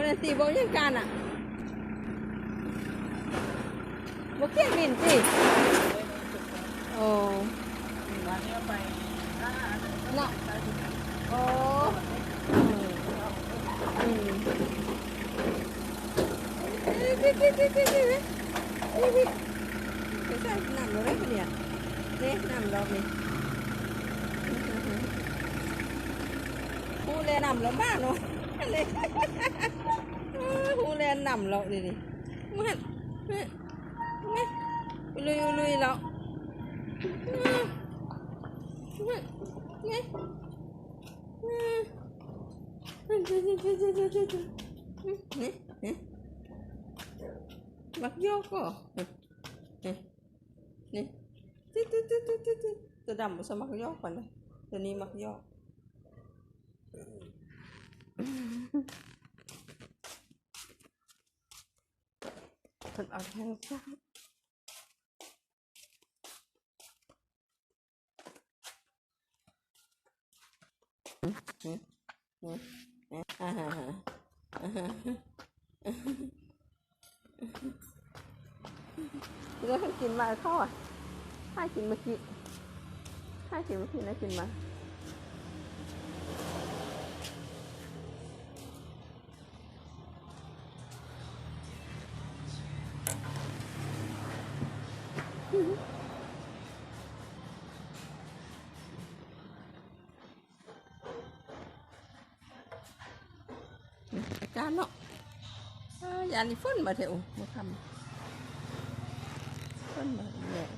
ແຕ່ຕີບໍ່ຍັງການນະ ບໍ່ກຽມບິນຕິ? ໂອ້ ເນາະ ໂອ້ ອືມ ອືມ ໄປໃສ່ນ້ຳແລ້ວເດ້ ເນຍ ນີ້ນ້ຳດອກນີ້ ຮູ້ແລ້ວນ້ຳແລ້ວ ມາເນາະ ນີ້ ເອີ ຮູ້ແລ່ນນຳເລາະນີ້ ນີ້ ມັນ ນີ້ ອຸລຸຍ ອຸລຸຍເລາະ ນີ້ ນີ້ ນີ້ ນີ້ ນີ້ ມັກຢອກກໍ ນີ້ ນີ້ ໂຕດຳບໍ່ຊະມັກຢອກປານໃດ ໂຕນີ້ມັກຢອກ. ເພິ່ນເອົາແທງຊ້າງ ແລ້ວເພິ່ນກິນມາເຂົ້າ ໃຫ້ກິນມື້ກີ້ ໃຫ້ກິນມື້ກີ້ນະ ກິນມາ. ອາກາດເນາະ ເອີ ຢ້ານນີ້ຝົນມາແທ້ ໂອ້ ມື້ຄ່ຳ ຝົນມາແລ້ວ.